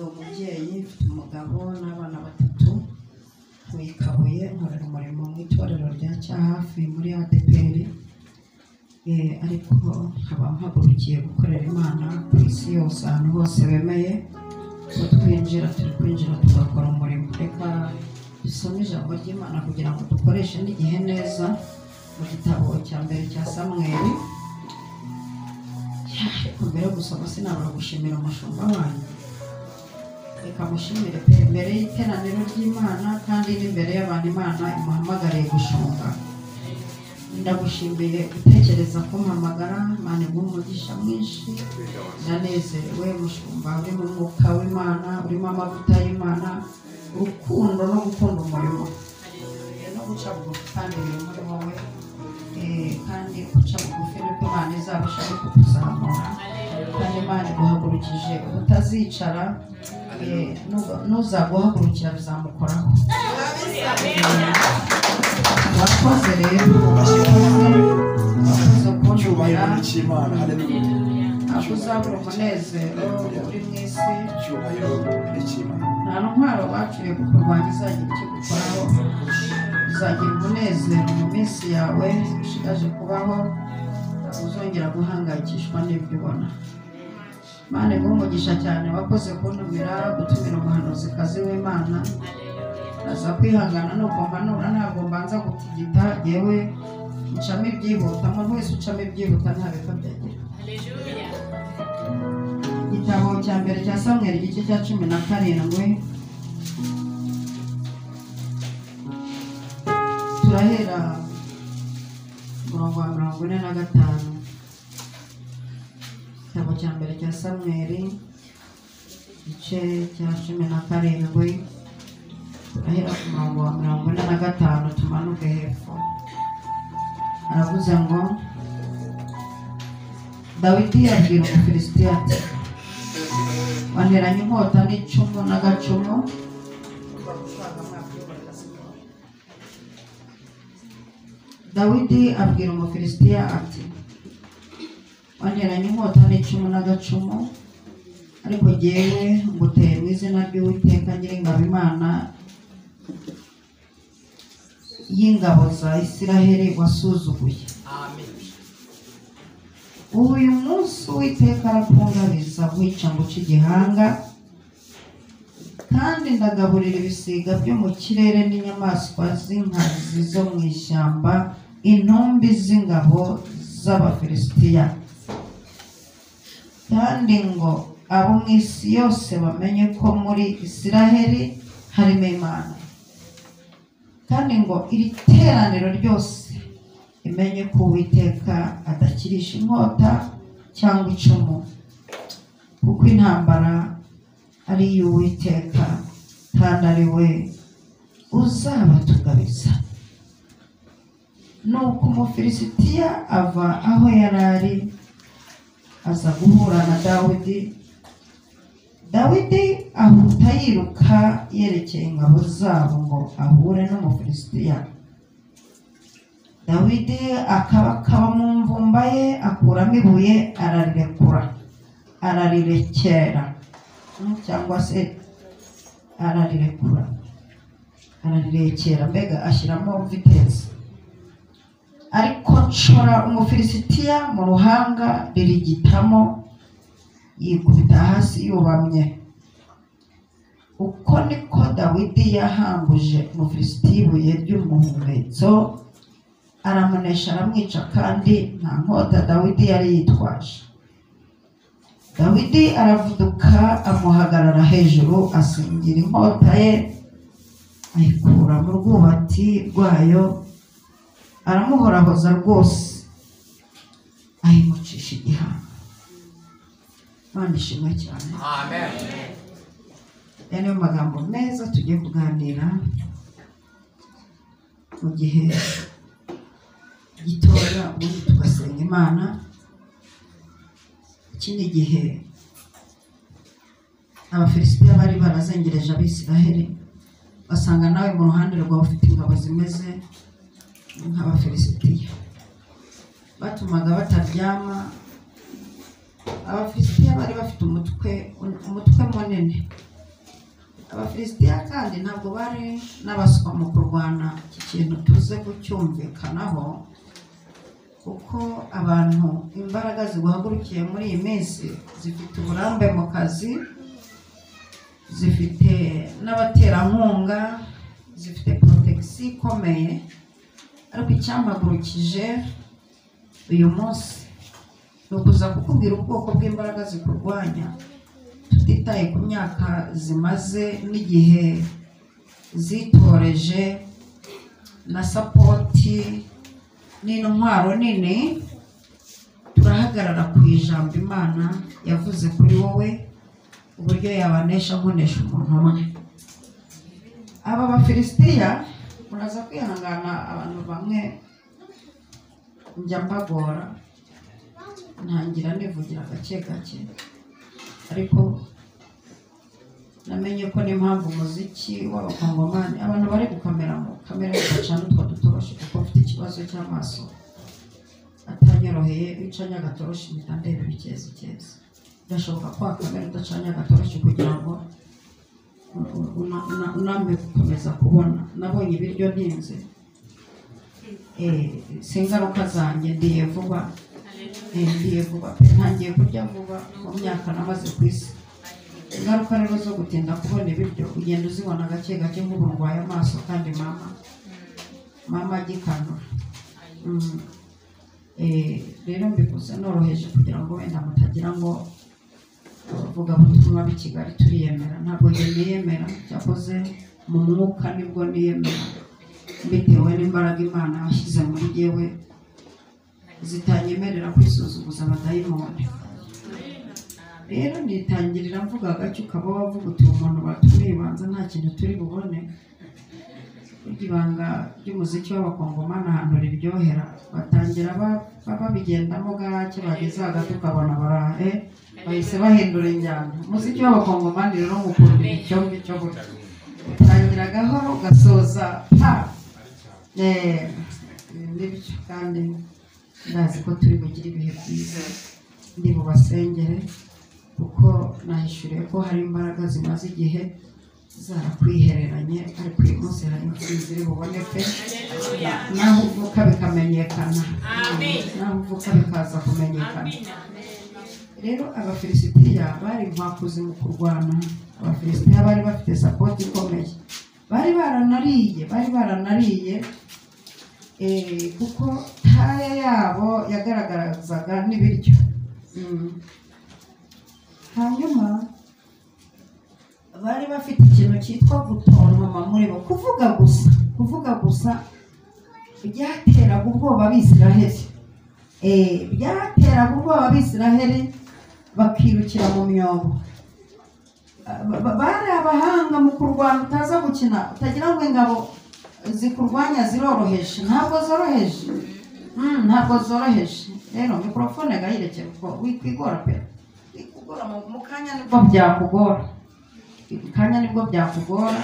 Ndi umubyeyi, mfite umugabo n'abana batatu. Ntuye Kabuye, nkorera umurimo mu itorero rya Cyahafi muri ADEPR. Ariko nkaba mpagurukiye gukorera Imana ku isi yose, ahantu hose bemeye ko twinjira, turi kwinjira tugakora umurimo. Reka dusome ijambo ry'Imana kugira ngo dukoreshe n'igihe neza, mu gitabo cya mbere cya Samweli. Ariko mbere yo gusoma sinabura gushimira umushumba wanyu. Reka mushimire pe imbere y'iteraniro ry'Imana kandi n'imbere y'abantu Imana imuhamagariye gushumba. Ndagushimiye gutekereza kumpamagara, Imana iguhe umugisha mwinshi. Ndanezerewe mushumba, urimo umwuka w'Imana, urimo amavuta y'Imana, urukundo no gukunda umurimo no guca bugufi, kandi biri muri wowe. Kandi guca bugufi niko Imana izarushaho kukuzamura, kandi Imana iguhagurukije ubutazicara, nuzaguhagurukira bizamukoraho. Wakoze rero, wakoze Icyubahiro kuntumira, ni icy'Imana. Haleluya. ntabwo uzabura umunezero uri mu isi. Icyubahiro ni icy'Imana. Nta ntwaro baciye kukurwanya izagira icyo igukoraho. Uzagira umunezero mu minsi yawe ushigaje kubaho, ntabwo uzongera guhangayikishwa n'ibyo ubona. Imana iguhe umugisha cyane, wakoze kuntumira, gutumira umuhanuzikazi w'Imana. Aza kwihangana nuko mpanura, ntabwo mbanza gutigita, yewe ncamo ibyihuta. Umuntu wese ucamo ibyihuta nta bipfa byagira. Igitabo cya mbere cya Samweli, igice cya 17, turahera umurongo wa 45. Igitabo cya mbere cya Samweli, igice cya 17, turahera ku murongo wa 45 tumanuke hepfo. Aravuze ngo Dawidi yabwira Umufilisitiya ati: "Wanteranye inkota n'icumu n'agacumu." Dawidi abwira Umufilisitiya ati: "Wanteranye inkota n'icumu n'agacumu, ariko jyewe nguteye mu izina ry'Uwiteka Nyiringabo, Imana y'ingabo za Isiraheli wasuzuguye. Ubu uyu munsi Uwiteka arakungabiza nkwica nguca igihanga, kandi ndagaburira ibisiga byo mu kirere n'inyamaswa z'inkazi zo mu ishyamba intumbi z'ingabo z'Abafilisitiya, kandi ngo abo mu isi yose bamenye ko muri Isiraheli harimo Imana, kandi ngo iri teraniro ryose imenye ko Uwiteka adakirisha inkota cyangwa icumu, kuko intambara ari iy'Uwiteka kandi ari we uzabatugabiza." Nuko Umufilisitiya ava aho yari ari aza guhura na Dawidi. Dawidi ahuta yiruka yerekeye ingabo zabo ngo ahure n'Umufilisitiya. Dawidi akabakaba mu mvumba ye, akuramo ibuye ararirekura, ararirekera, cyangwa se ararirekura, ararirekera, mbega ashyiramo vitesi. Ariko nshora Umufilisitiya mu ruhanga ririgitamo, yikubita hasi yubamye. Uko niko Dawidi yahambuje Umufilisitiya ibuye ry'umuhumetso, aramunesha aramwica, kandi nta nkota Dawidi yari yitwaje. Dawidi aravuduka amuhagarara hejuru, asingira inkota ye ayikura mu rwubati rwayo, aramuhorahoza rwose, ayimucisha igihanga. Imana ishimwe cyane. Amen. Aya niyo magambo meza tugiye kuganira mu gihe gitoya, ubundi tugasenga Imana. Ikindi gihe Abafilisitiya bari barazengereje Abisiraheli, basanga nawe mu ruhande rwawe ufite ingabo zimeze nk'Abafilisitiya, batumaga bataryama. Abafilisitiya bari bafite umutwe munini. Abafilisitiya kandi ntabwo bari n'abaswa mu kurwana. Iki kintu tuze kucyumvikanaho, kuko abantu imbaraga ziguhagurukiye muri iyi minsi zifite uburambe mu kazi, zifite n'abaterankunga, zifite protection ikomeye. Ariko icyampagurukije uyu munsi ni ukuza kukubwira ubwoko bw'imbaraga zikurwanya, tutitaye ku myaka zimaze n'igihe zitoreje na sapoti n'intwaro nini. Turahagarara ku ijambo Imana yavuze kuri wowe, uburyo yabanesha nkonesha umuntu umwe. Aba Bafilisitiya muraza kwihangana, abantu bamwe njya mbagora, ntangira nivugira gake gake, ariko namenye ko n'impamvu umuziki w'abakongomani abantu bari gukamera mu kamera bacana utwo dutoroshi, kuko mfite ikibazo cy'amaso atanyoroheye. Iyo ucanye agatoroshi mpita ndeba ibikezikezi. Birashoboka ko wakamera udacanye agatoroshi kugira ngo unambe gukomeza kubona. Nabonye ibiryo ntinze, si ingaruka zanjye, ndiye vuba, ndiye vuba pe, ntangiye kurya vuba mu myaka namaze ku isi. Ingaruka rero zo gutinda kubona ibiryo ugenda uzibona gake gake, nk'ubu ndwaye amaso kandi mama agikanura. Rero mbikoze noroheje kugira ngo wenda mutagira ngo abavugabutumwa b'i Kigali turiyemera. Ntabwo njye niyemera, cyakoze mu mwuka nibwo niyemera, bitewe n'imbaraga Imana yashyize muri jyewe zitanyemerera kwisuzuguza abadayimoni. Rero nitangirira mvuga gake, ukaba wavuga uti umuntu batumiye ibanza nta kintu turi bubone. Burya ibanga ry'umuziki w'abakongomani ahantu riryohera, batangira babigendamo gake, bageze hagati ukabona barahe bahise bahindura injyana. Umuziki w'abakongomani rero ngukundira icyo ngicyo, burya utangira gahoro ugasoza pa. Nibyo, kandi ndazi ko turi bugire ibihe byiza, ndi bubasengere kuko nahishuriye ko hari imbaraga zimaze igihe zarakwihereranye, ariko uyu munsi hari intsinzi iri buboneke, naho uvuka bikamenyekana, naho uvuka bikaza kumenyekana. Rero Abafilisitiya bari inkwakuzi mu kurwana. Abafilisitiya bari bafite sapoti ikomeye, bari baranariye kuko taya yabo yagaragazaga n'ibiryo. Hanyuma bari bafite ikintu cyitwa gutontoma muri bo, kuvuga gusa byateraga ubwoba Abisiraheli, byateraga ubwoba Abisiraheli bakirukira mu myobo. Bari abahanga mu kurwana, utaza gukina utagira ngo ingabo zikurwanya ziroroheje, ntabwo zoroheje, ntabwo zoroheje. Rero mikorofone gayirekera ubwo wikwigora pe, wikugora mu kanya nibwo byakugora, kanya nibwo byakugora.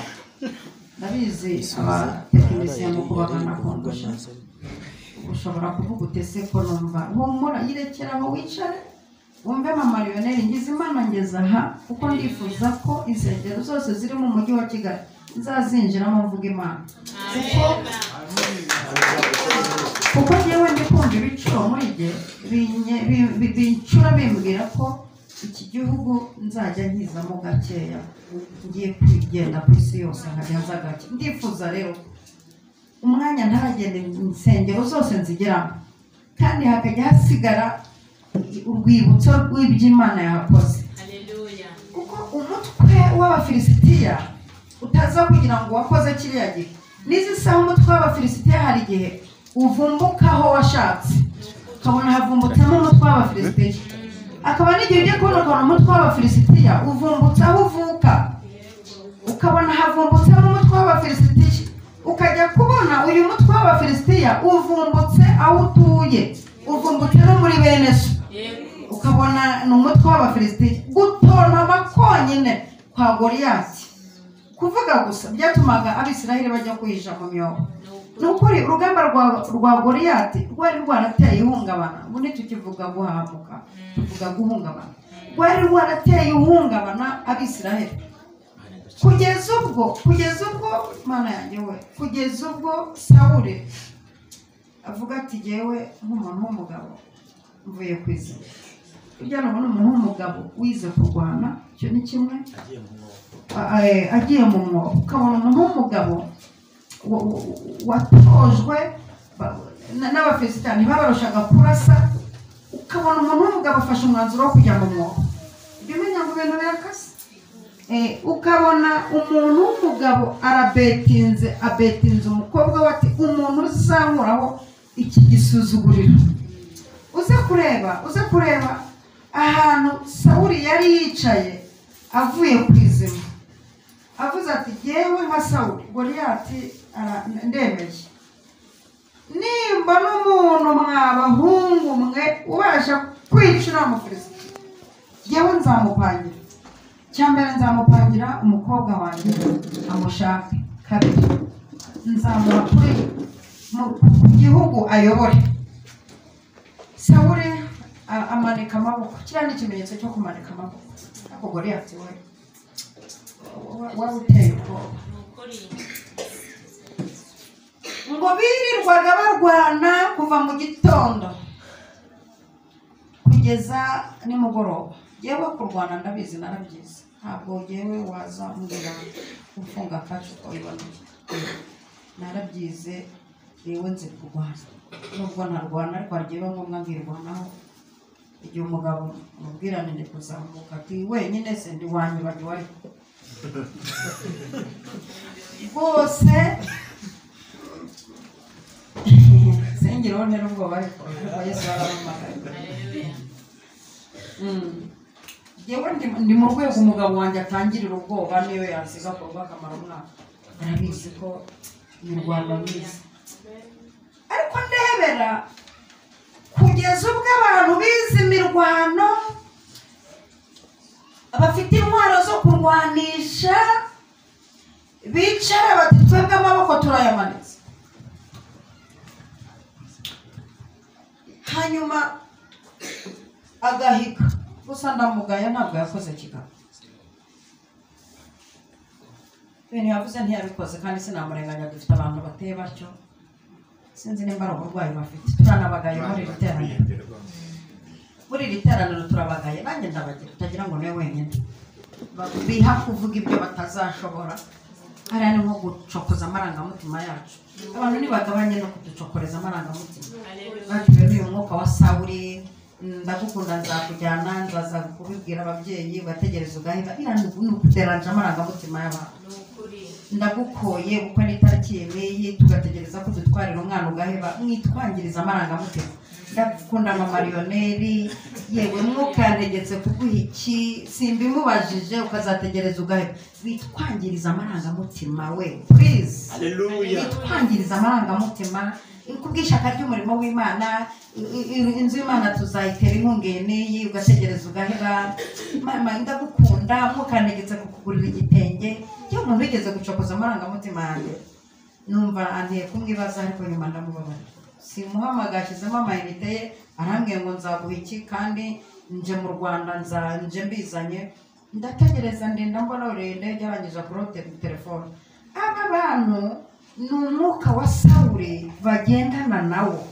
Ndabizi abatekinisiye mu kubagana kundusha, ushobora kuvuga utese ko numva humura, yirekera aho wicare wumve mama Lionel ngize Imana ngeze aha, kuko ndifuza ko insengero zose ziri mu mujyi wa Kigali nzazinjiramo mvuga Imana, kuko njyewe ndi kumva ibicuro muri jye bincura bimbwira ko iki gihugu nzajya nkizamo gakeya, ngiye kugenda ku isi yose nkajya nza gake. Ndifuza rero umwanya ntaragenda insengero zose nzigeramo, kandi hakajya hasigara urwibutso rw'iby'Imana yakoze. Kuko umutwe w'Abafilisitiya utaza kugira ngo wakoze kiriya gihe, n'izi saha umutwe w'Abafilisitiya hari igihe uvumbukaho washatse, ukabona havumbutsemo umutwe w'Abafilisitiya. Akaba n'igihe ujya kubona ukabona umutwe w'Abafilisitiya uvumbutse aho uvuka, ukabona havumbutsemo umutwe w'Abafilisitiya, ukajya kubona uyu mutwe w'Abafilisitiya uvumbutse aho utuye, uvumbutse no muri bene so, ukabona ni umutwe w'Abafilisitiya. Gutontoma konyine kwa Goliyati, kuvuga gusa byatumaga Abisiraheli bajya kwihisha mu myobo. Ni ukuri urugamba rwa Goliyati rwari rwarateye ihungabana. Ubu ntitukivuga guhamuka, tuvuga guhungabana. Rwari rwarateye ihungabana Abisiraheli. Kugeza ubwo Mana yanjye we, kugeza ubwo Sawuli avuga ati yewe nk'umuntu w'umugabo mvuye ku izina. Burya nubona umuntu w'umugabo wize kurwana, icyo ni kimwe, agiye mu mwobo, ukabona umuntu w'umugabo watojwe n'Abafilisitiya ntibabarushaga kurasa, ukabona umuntu w'umugabo afashe umwanzuro wo kujya mu mwobo, ujya umenya ngo ibintu birakase. Ukabona umuntu w'umugabo arabetinze, abetinze umukobwa we ati umuntu uzankuraho iki gisuzuguriro. Uze kureba ahantu Sawuli yari yicaye avuye ku izima, avuze ati yewe nka Sawuli, Goliyati ndemeye, nimba n'umuntu mwabahungu mwe ubasha kwica uriya Mufilisitiya, yewe nzamupangira. Cyambere nzamupangira umukobwa wanjye amushake, kabiri nzamuha kuri mu gihugu ayobore. Sawuli amanika amaboko, kiriya ni ikimenyetso cyo kumanika amaboko. Ariko Goliyati we wari uteye ubwoba. Ngo birirwaga barwana kuva mu gitondo kugeza nimugoroba. Yewe kurwana ndabizi, narabyize, ntabwo yewe waza mbwira ufunga akacu uko wiboneye, narabyize, yewe nzi kurwana, nubwo ntarwana ariko hagiye ngombwa nkirwanaho. Igihe umugabo mubwirane ndi kuzamuka ati wenyine se ndi wanyibagiwe, ariko rwose sengeraho ntera ubwoba, ariko Yesu arampamagaye. Yewe ndi mu rwego umugabo wanjye atangirira ubwoba, niyo yansiga ku rugo akamara umwaka, arabizi ko imirwano myiza. Ariko ndebera kugeza ubwo abantu bize imirwano, bafite intwaro zo kurwanisha, bicara bati twebwe amaboko turayamanitse. Hanyuma agahiga gusa ndamugaya, ntabwo yakoze kigabo, ibintu yavuze ntiyabikoze, kandi sinamurenganya, dufite abantu bateye batyo, sinzi nimba ari uburwayi bafite. Turanabagaye muri iri teraniro, muri iri teraniro turabagaye, nanjye ndabagira, utagira ngo niwe wenyine biha kuvuga ibyo batazashobora. Hariya ni nko gucokoza amarangamutima yacu, abantu ntibagabanye no kuducokoreza amarangamutima. Batewe n'uyu mwuka wa Sawuli, ndagukunda nzakujyana, nzaza kubibwira ababyeyi, bategereza ugaheba, iriya ni ukuderanje amarangamutima y'abantu. Ndagukoye kuko ni itariki yemeye, tugategereza ko dutwarira umwana ugaheba, mwitwangiriza amarangamutima. Ndagukunda mama Lionel, yewe mwuka yantegetse kuguha iki, simbimubajije, ukazategereza ugaheba. Witwangiriza amarangamutima we, please. Haleluya. Witwangiriza amarangamutima kubw'ishyaka ry'umurimo w'Imana, inzu y'Imana tuzayitera inkunga n'iyi, ugategereza ugaheba. Mama ndagukunda, mwuka yantegetse kukugurira igitenge. Iyo umuntu wigeze gucokoza amarangamutima yanjye numva anteye kumwibaza, ariko nyuma ndamubabarira. Simuhamagaye, ashyizemo amayinite ye, arambwiye ngo nzaguha iki, kandi nje mu Rwanda nje mbizanye. Ndategereza ndinda mbona uriye indege arangije kurote telefone. Aba bantu ni umwuka wa Sawuli bagendana nawo.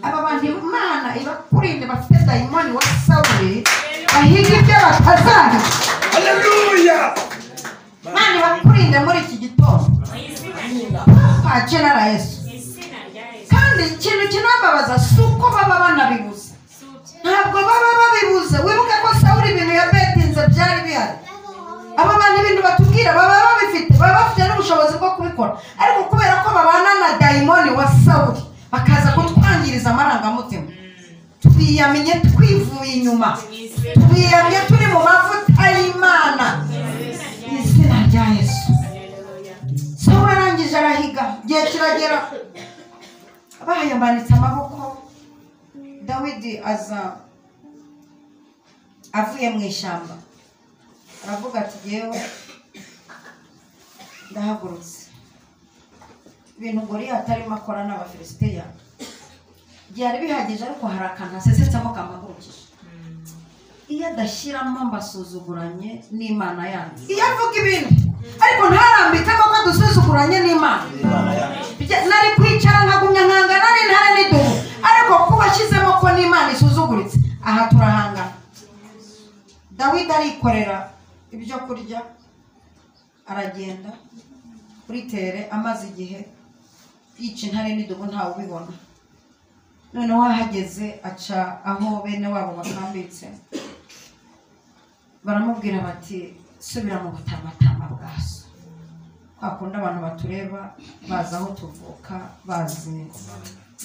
Aba bantu Imana ibakurinde, bafite dayimoni wa Sawuli, bahiga ibyo batazahiga. Haleluya. Imana ibakurinde muri iki gitondo kwa jina la Yesu. Kandi ikintu kinambabaza si uko baba banabibuze, ntabwo baba babibuze. Wibuke ko Sawuli ibintu yabetinze byari bihari. Aba bantu ibintu batubwira baba babifite, baba bafite n'ubushobozi bwo kubikora, ariko kubera ko babana na dayimoni wa Sawuli bakaza kutwangiriza amarangamutima. Tubiyamenye twivuye inyuma, tubiyamye turi mu mavuta y'Imana, izina rya Yesu. Sawuli arangije arahiga, igihe kiragera bayamanitse amaboko. Dawidi aza avuye mu ishyamba, aravuga ati yewe ndahagurutse, ibintu Goliyati arimo akora n'Abafilisitiya byari bihagije, ariko hari akantu asesetsemo kamahurukije. Iyo adashyiramo mbasuzuguranye n'Imana yanyu, iyo avuga ibindi Ariko ntarambikamo ko dusuzuguranye n'Imana. Nari kwicara nkagumya nkangana n'intare n'idubu, ariko kuba ashyizemo ko n'Imana isuzuguritse, aha turahangana. Dawidi arikorera ibyo kurya, aragenda kuri tere, amaze igihe yica intare n'idubu ntawe ubibona. Noneho ahageze aca aho bene wabo bakambitse, baramubwira bati subira mu butamatama bwa so. Kwa kundi abantu batureba bazi aho tuvuka, bazi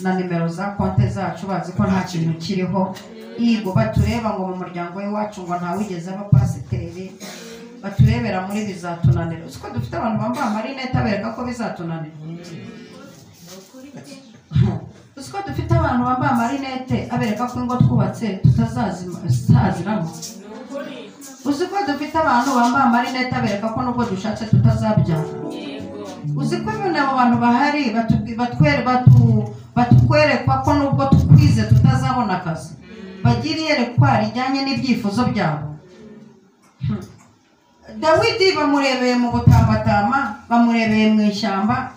na nimero za konte zacu, bazi ko nta kintu kiriho. Yego batureba ngo mu muryango w'iwacu ngo ntawigeze aba pasiteri, baturebera muri bizatunanira. Uzi ko dufite abantu bambaye amarinete abereka ko bizatunanira. Uzi ko dufite abantu bambaye amarinete abereka ko ingo twubatse tutazaziramo. Uzi ko dufite abantu bambaye amarinete abereka ko nubwo dushatse tutazabyara. Uzi ko bene abo bantu bahari batwerekwa ko nubwo twize tutazabona akazi. Bagira iyerekwa rijyanye n'ibyifuzo byabo. Dawidi bamurebeye mu butamatama, bamurebeye mu ishyamba.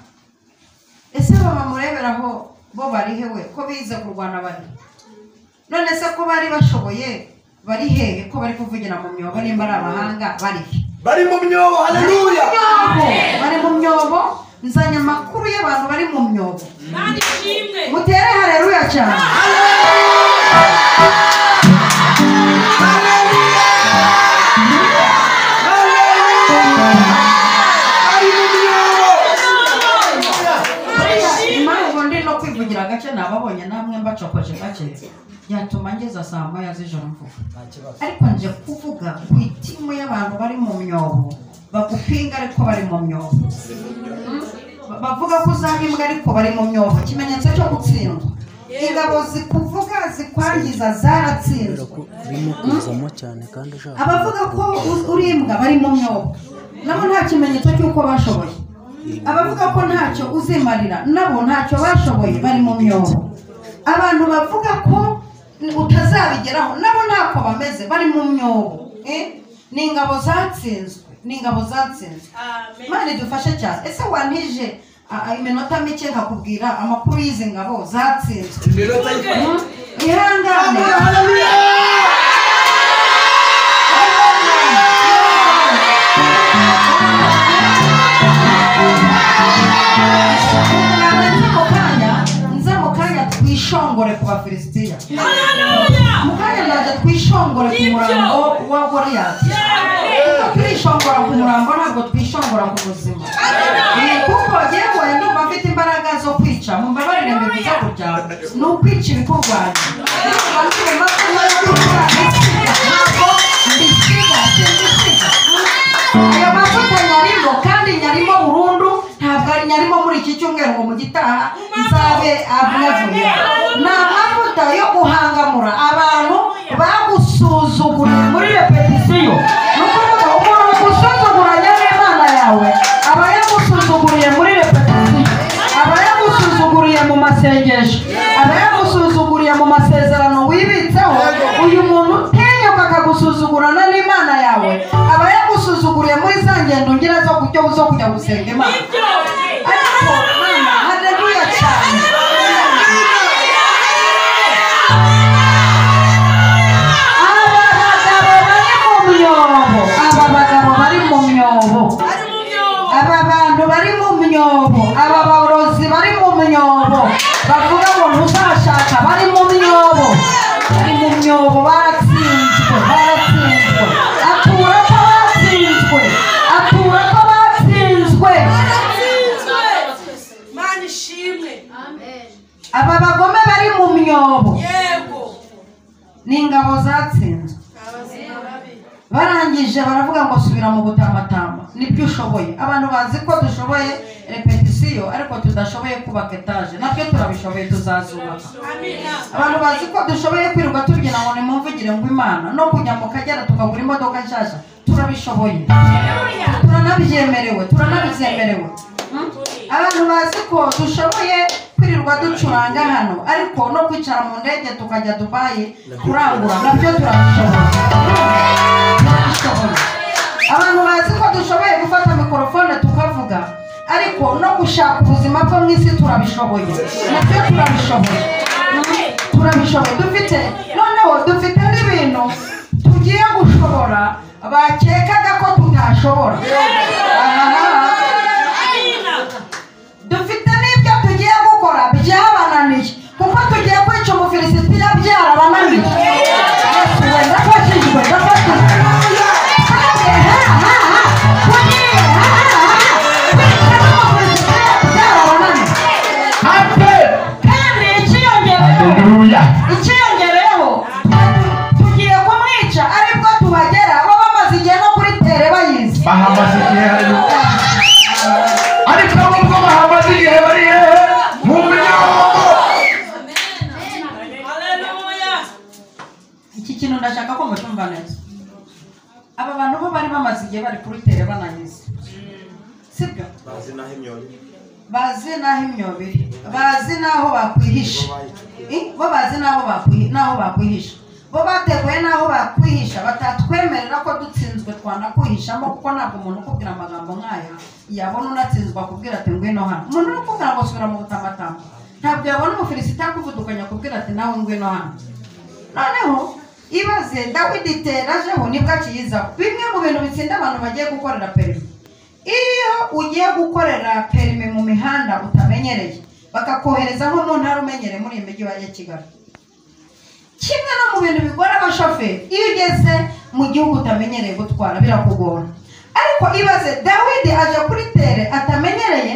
Ese bamureberaho bo bari hewe ko bize kurwana bari? None se ko bari bashoboye bari hehe ko bari kuvugira mu myobo nimba ari abahanga bari he? Bari mu myobo, haleluya. Bari mu myobo. Nzanye amakuru y'abantu bari mu myobo. Mutere haleluya cyane. Impamvu ndi no kwivugira gace nababonye namwe mbacokoje gake byatuma ngeza saa moya z'ijoro mvuga. Ariko nje kuvuga ku itimu y'abantu bari mu myobo, bagupinga ariko bari mu myobo, bavuga ko uzahimbwa ariko bari mu myobo. Ikimenyetso cyo gutsindwa. Ingabo zikuvuga zikwangiza zaratsinzwe. Abavuga ko uri imbwa bari mu myobo, nabo nta kimenyetso cy'uko bashoboye. Abavuga ko ntacyo uzimarira nabo ntacyo bashoboye, bari mu myobo. Abantu bavuga ko utazabigeraho nabo ntako bameze, bari mu myobo. Ni ingabo zatsinzwe, ni ingabo zatsinzwe. Imana idufashe cyane. Ese wantije iminota mike nkakubwira amakuru y'izi ngabo zatsinzwe? Ihangane. Nze mu kanya twishongore ku Bafilisitiya. Mu kanya ndaje twishongore ku murambo wa Goliyati. Kuko turishongora ku murambo ntabwo twishongora ku buzima. Kuko yewe ndumva mfite imbaraga zo kwica, mumbabarire mbivuze gutya, ni ukwica ibikurwanya. Ayo mavuta nyarimo kandi nyarimo burundu, ntabwo ari nyarimo muri iki cyumweru ngo mu gitaha nzabe avuye. Ni amavuta yo guhangamura abantu bagusuzuguriye muri repetisiyo. Ni ukuvuga umuntu ugusuzuguranye n'Imana yawe aba yagusuzuguriye muri repetisiyo, aba yagusuzuguriye mu masengesho, aba yagusuzuguriye mu masezerano wibitseho. Uyu muntu utinyuka akagusuzugurana n'Imana yawe aba yagusuzuguriye muri za ngendo ngira zo kujya gusenga Imana. Ariko mama, haleluya cyane. Aba bagabo bari mu myobo, aba bantu bari mu myobo, aba barozi bari mu myobo, bavuga ngo ntuzashaka, bari mu myobo, bari mu myobo, baratsinzwe, baratsinzwe. Atura ko batsinzwe, atura ko batsinzwe. Aba bagome bari mu myobo ni ingabo zatsinzwe. Barangije baravuga ngo subira mu butamatama, nibyo ushoboye. Abantu bazi ko dushoboye repetisiyo ariko tudashoboye kubaka etaje, natwe turabishoboye, tuzazubaka. Abantu bazi ko dushoboye kwirirwa tubyina ngo nimumvugire ngo Imana, no kujya mu Kagera tukagura imodoka nshyashya, turabishoboye, turanabyemerewe, turanabyemerewe. Abantu bazi ko dushoboye kwirirwa ducuranga hano, ariko no kwicara mu ndege tukajya Dubai kurangura, nabyo turabishoboye. Abantu bazi ko dushoboye gufata mikorofone mu isi turabishoboye, nabyo turabishoboye, turabishoboye. Dufite noneho dufite n'ibintu tugiye gushobora bakekaga ko tutashobora. Dufite n'ibyo tugiye gukora byabananiye, kuko tugiye kwica Umufilisitiya byarabananiye. Ndafashijwe, ndafashijwe. Icyiyongereyeho tugiye kumwica aribwo tuhagera bo bamaze igihe no kuri tere bayizi. Bahamaze igihe, ariko nubwo bahamaze igihe bari hehe? Mu myobo. Iki kintu ndashaka ko mucyumva neza. Aba bantu bo bari bamaze igihe bari kuri tere banayizi, sibyo? Bazi naho imyobo, bazi naho imyobo iri, bazi naho bakwihisha, bo bazi naho bakwihisha, bo bateguye naho bakwihisha, batatwemerera ko dutsinzwe twanakwihishamo, kuko ntabwo umuntu ukubwira amagambo nk'aya yabona unatsinzwe akubwira ati ngwino hano. Umuntu uri kukubwira ngo subira mu butamatama ntabwo yabona Umufilisitiya akuvudukanya akubwira ati nawe ngwino hano. Noneho ibaze Dawidi terajeho nibwo akiyizaho. Bimwe mu bintu bitsinda abantu bagiye gukorera perimi, iyo ugiye gukorera perimi mu mihanda utamenyereye bakakohereza nko mu ntara umenyereye muri iyi mijyi wa Kigali, kimwe no mu bintu bigora abashoferi, iyo ugeze mu gihugu utamenyereye gutwara birakugora. Ariko ibaze Dawidi aje kuri tere atamenyereye,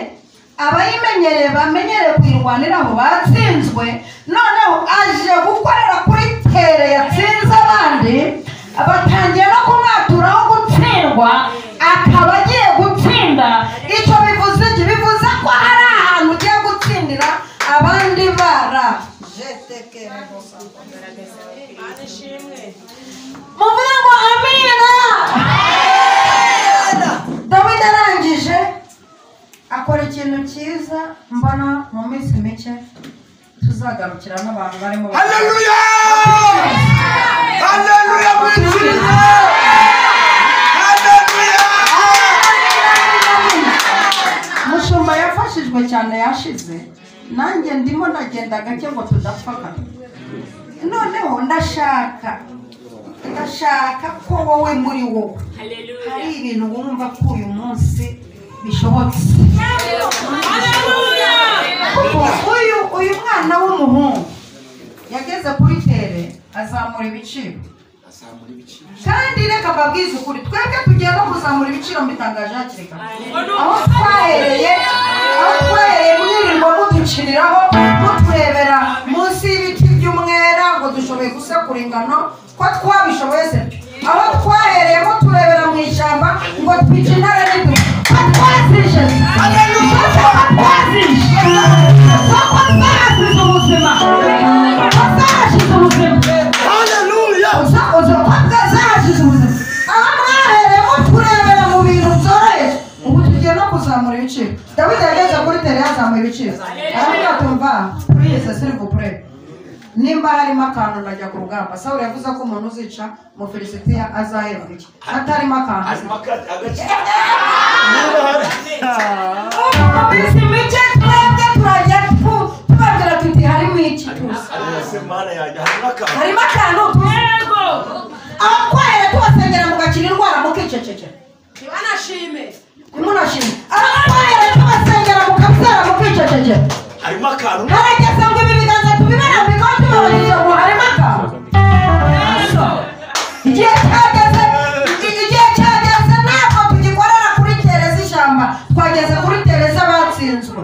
abayimenyereye bamenyereye kuyirwaniraho batsinzwe, noneho aje gukorera kuri tere yatsinze abandi, batangiye no kumwaturaho gutsindwa, akaba agiye gutsinda. Icyo bivuze iki? Bivuze ko hari ahantu ugiye gutsindira abandi bara. Muvuge ngo amina. Dawidi arangije akora ikintu cyiza mbona mu minsi mike tuzagarukira n'abantu barimo. Haleluya! Haleluya mwitsinze! Haleluya! Mushumba yafashijwe cyane yashize, nanjye ndimo ndagenda gake ngo tudapfaka. Noneho ndashaka ko wowe muri wowe hari ibintu wumva ko uyu munsi bishobotse. Kuko uyu mwana w'umuhungu yageze kuri tere azamura ibiciro. Kandi reka mbabwize ukuri, twebwe tugiye no kuzamura ibiciro, mbitangaje hakiri kare. Aho twahereye mwirirwa muduciniraho, muturebera munsi y'ibiti by'umwera ngo dushoboye gusekura ingano, ko twabishoboye se? Aho twahereye muturebera mu ishyamba ngo twice intare n'idubu, ko twazishe, ko twazishe ubuzima, ko twashize ubuzima. Aho mwahereye muturebera mu bintu byoroheje, ubu tugiye no kuzamura ibiciro. Dawidi yageze kuri tere yazamuye ibiciro, aravuga ati mva purize sirivupure, nimba harimo akantu ndajya ku rugamba. Sawuli yavuze ko umuntu uzica Umufilisitiya azahembwa iki? Hatarimo akantu. Mu minsi mike twebwe turajya tubabwira tuti harimo iki tuzi, harimo akantu tuzi. Aho twahere tubasengera mugakira indwara mukicecekera, ntibanashime, ntimunashime. Aho twahere tubasengera mukabyara mukicecekera, harimo akantu. Harageze ngo ibi biganza tubibarambikaho tubabajije ngo harimo akantu. Igihe cyageze ntabwo tugikorera kuri tere z'ishyamba, twageze kuri tere z'abatsinzwe.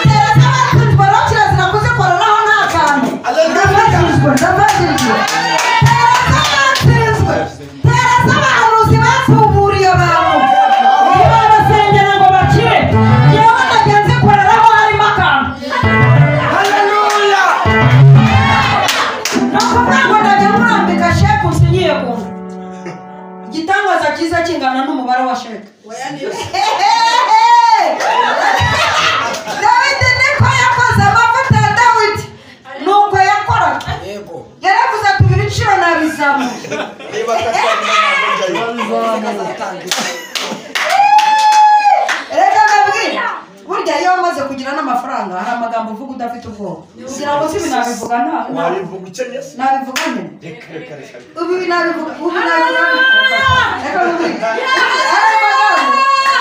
Tere z'abatsinzwe rero kirazira kuzikoreraho nta kantu. Ndafashijwe, ndafashijwe. Tere z'abatsinzwe, tere z'abahanuzi batuburiye abantu, ntibabasengera ngo bakire. Yewe ndajya nzikoreraho harimo akantu. Haleluya! Ni ukuvuga ngo ndajya murambika sheke usinyiye ku nda. Igitangaza cyiza kingana n'umubare wa sheke. Dawidi niko yakoze amavuta ya Dawidi, nuko yakoraga. Yaravuze ati ibi biciro nabizamuye. Reka ndabwira, burya iyo wamaze amafaranga hari amagambo uvuga udafite ubwoba. Kugira ngo si binabivuga nta wabivuga ukennye se nabivuga nyine reka reka reka ubu nabivuga ubu nabivuga reka bivuge.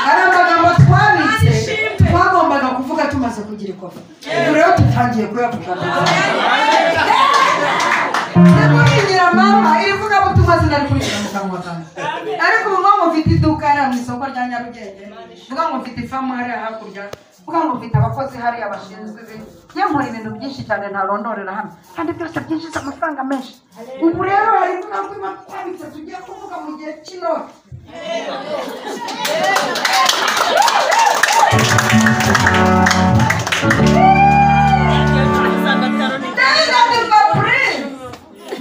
Hari amagambo twabitse twagombaga kuvuga tumaze kugira ikofi. Ubu rero tutangiye kuyavuga. Ndikuringira mama irivuga butumwa sinari kurishyira mu kanwa kanjye. Ariko ubu ngo mfite iduka hariya mu isoko rya Nyarugenge, mvuga ngo mfite ifamu hariya hakurya, mvuga ngo mfite abakozi hariya bashinzwe ibi, nkora ibintu byinshi cyane ntarondorera hano kandi byose byinjiza amafaranga menshi. Ubu rero hari ivuga twabitse tugiye kuvuga mu gihe cy'inoti.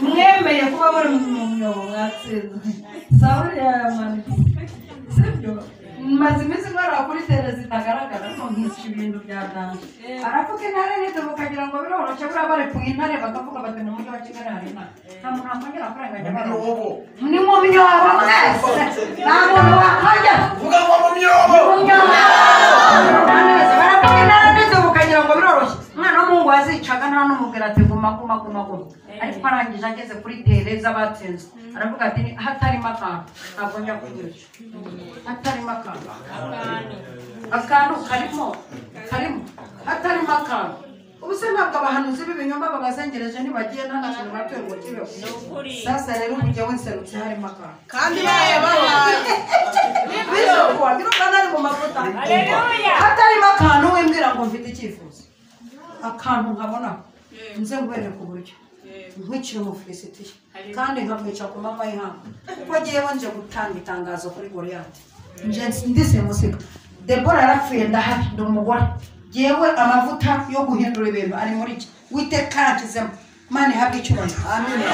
Mwemeye kuba muri mu myobo mwatsinzwe. Sawuli yamanitse sibyo maze iminsi nkora kuri tere zitagaragara ko nkica ibintu bya danje. Aravuga intare nito mukagira ngo biroroshye, buriya barekuye intare bakavuga bati mu mujyi wa Kigali hari intare, nta muntu wakongera kurenganya myobo. Ni mu myobo mwese, nta muntu wakongera vuga ngo mu myobo. Baravuga intare nito mukagira ngo biroroshye. Umwana w'umuhungu wazicaga nta n'umubwira ati guma guma guma guma, ariko arangije ageze kuri tere z'abatsinzwe aravuga ati hatarimo akantu ntabwo njya kuyica, hatarimo akantu, akantu karimo karimo, hatarimo akantu. Ubu se ntabwo abahanuzi b'ibinyoma babazengereje ntibagiye nta na kintu batuye ngo kibeho. Sasa rero ubu jyewe nserutse harimo akantu kandi bayabahaye birumva nari mu mavuta. Hatarimo akantu wimbwira ngo mfite icyifuzo, akantu nkabona nze nkwereke uburyo nkwicira umufilisitiya kandi nkamwica ku manywa y'ihangu, kuko jyewe nje gutanga itangazo kuri Goliyati. Nje ndisimusiga Debora yarapfuye ndahari ndi umugore, jyewe amavuta yo guhindura ibintu ari muri iki Uwiteka yanshyizemo. Imana ihabwe icyubahiro.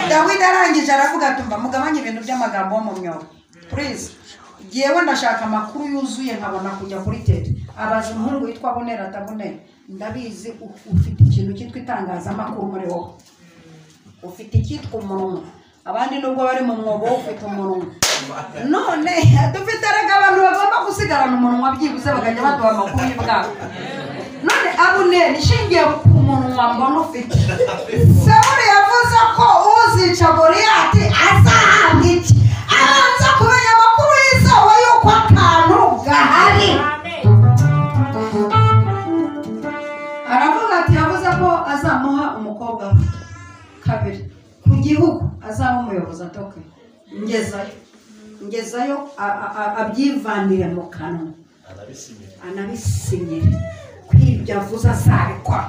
Dawidi arangije aravuga ati mba mugabanye ibintu by'amagambo yo mu myobo please, jyewe ndashaka amakuru yuzuye nkabona kujya kuri tere. Abaza umuhungu witwa Abuneri ati Abuneri ndabizi ufite ikintu cyitwa itangazamakuru muri wowe, ufite icyitwa umunwa, abandi nubwo bari mu mwobo ufite umunwa. None dufite erega abantu bagomba gusigarana umunwa byibuze bakajya baduha amakuru y'ubwabo. None Abuneri ishingiye ku munwa mbona ufite, Sawuli yavuze ko uzica Goliyati azahabwa iki? Abanza kumenya amakuru yizewe yuko akantu gahari. Aravuga ati yavuze ko azamuha umukobwa we kabiri ku gihugu azaba umuyobozi atoke. Ngezayo ngezayo abyivanire mu kanwa anabisinyire kwibyo avuze azabikora.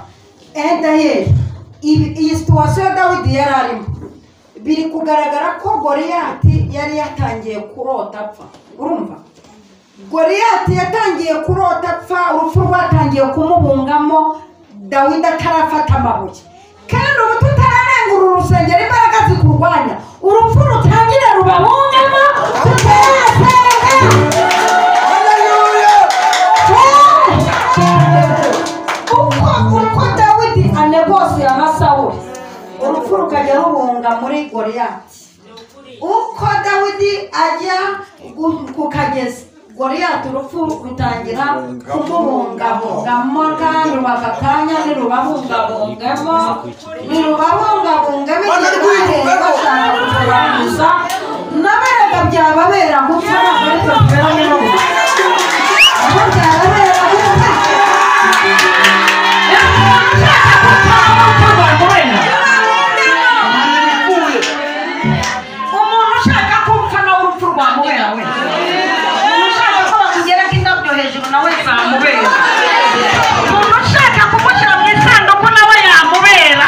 Edayeri iyi situwasiyo Dawidi yari arimo biri kugaragara ko Goliyati yari yatangiye kurota apfa. Urumva Goliyati yatangiye kurota apfa, urupfu rwatangiye kumubungamo Dawidi atarafata amabuye. Kandi ubu tutararenga uru rusengero imbaraga zikurwanya, urupfu rutangire rubabungamo tutarasenga. Haleluya. Uko Dawidi anegosiye na Sawuli, urupfu rukajya rubunga muri Goliyati. Uko Dawidi ajya ku kagezi, Goliyati urupfu rutangira kumubungabungamo kandi rubaka akanya ntirubabungabungemo, ntirubabungabunga bigera bashaka kuturangiza n'aberega byababera gupfa ntabwo ari twe tubera n'ubu aho byababera gupfa. Umuntu ushaka gupfa nawe urupfu rwamubera we, umuntu ushaka ko bamugereka indabyo hejuru nawe zamubera, umuntu ushaka kumushyira mu isanduku nawe yamubera.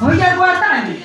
Urya rwatangiye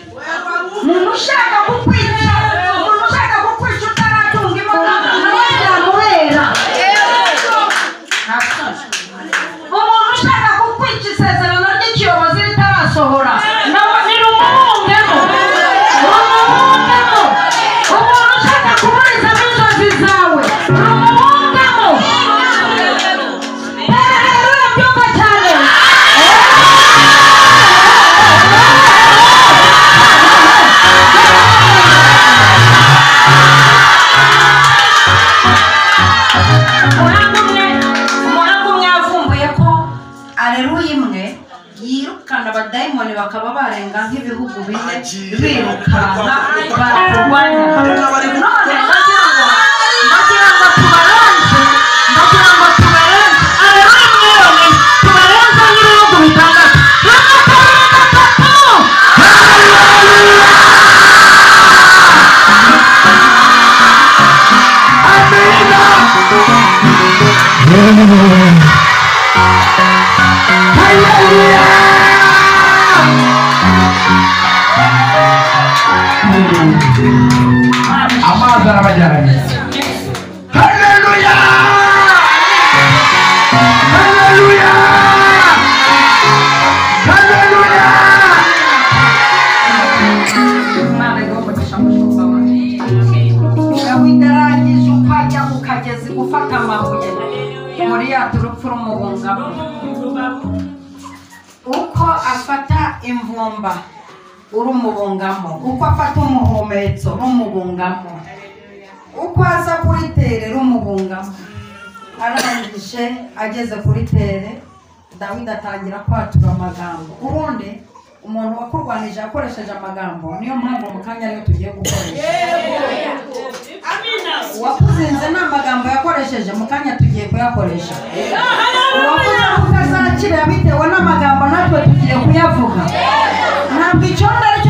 nk'ibihugu bine birukanka barakurwanya. None ndagira ngo tubarenze, ndagira ngo tubarenze, aleluya mwiyone, tubarenze nk'ibihugu bitandatu. 1, 2, 3. Amazi arabajyanye. Haleluya! Haleluya! Haleluya! Imana iguhe umugisha mushumba wanjye. Dawidi arangije uko ajya ku kagezi gufata amabuye, Goliyati urupfu rumubungamo. Uko afata imvumba urumubungamo, uko afata umuhumetso rumubungamo, uko aza kuri tere rumubungamo. Arangije ageze kuri tere, Dawidi atangira kwatura amagambo. Ubundi umuntu wakurwanije akoresheje amagambo, niyo mpamvu mu kanya ariyo tugiye gukoresha. Uwakuzinze ni amagambo yakoresheje, mu kanya tugiye kuyakoresha. Uwakuze ko utazakira bitewe n'amagambo, natwe tugiye kuyavuga. Ntabwo icyondo aricyo